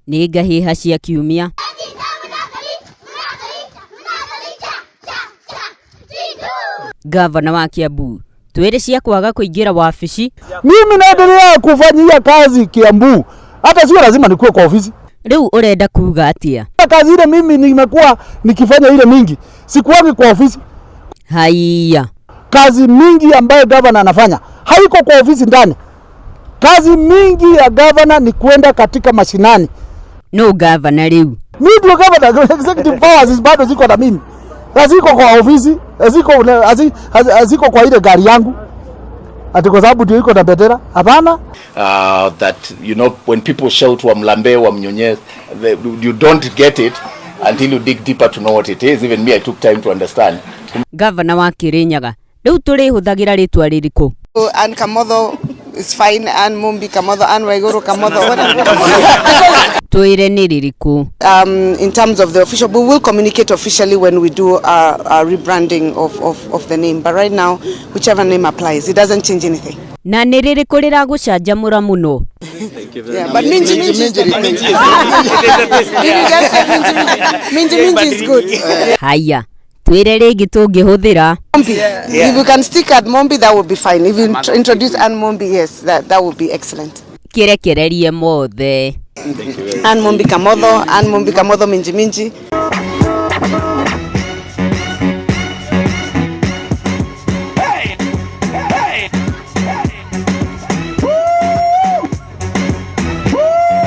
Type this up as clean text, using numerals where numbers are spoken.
Nĩ ngahĩha cia kiumia. Gavana wa Kiambu twĩrĩ cia kwaga kũingĩra wabici. Mimi naendelea kufanyia kazi Kiambu, hata sio lazima nikuwe kwa ofisi. Rĩu ũrenda kuga atĩa? Kazi ile mimi nimekuwa nikifanya ile mingi, sikuwagi kwa ofisi. Haiya. Kazi mingi ambayo gavana anafanya haiko kwa ofisi ndani. Kazi mingi ya gavana ni kwenda katika mashinani. No gavana rĩu. Mimi ndio gavana, executive powers bado ziko na mimi, haziko kwa ofisi, haziko kwa ile gari yangu ati kwa sababu ndio iko na bendera. Hapana. That when people shout "Wamlambe, Wamnyonye," you don't get it until you dig deeper to know what it is. Even me, I took time to understand. Gavana wa Kirinyaga rĩu tũrĩhũthagĩra rĩtwa rĩrĩkũ? Ann Kamotho is fine. Ann Mumbi Kamotho, Ann Waiguru Kamotho, whatever. Twĩre nĩ rĩrĩkũ? In terms of the official, we will communicate officially when we do our rebranding of the name. But right now, whichever name applies, it doesn't change anything. Na nĩ rĩrĩkũ rĩragũcanjamũra mũno? Yeah, but Minji Minji is the best. If you just say Minji Minji, Minji Minji is good. Haya, twĩre rĩngĩ tũngĩhũthĩra. Mombi. If you can stick at Mombi, that would be fine. If you introduce Ann Mombi, yes, that would be excellent. Kĩrekererie mothe. Ann Mumbi Kamotho, Ann Mumbi Kamotho Minji Minji.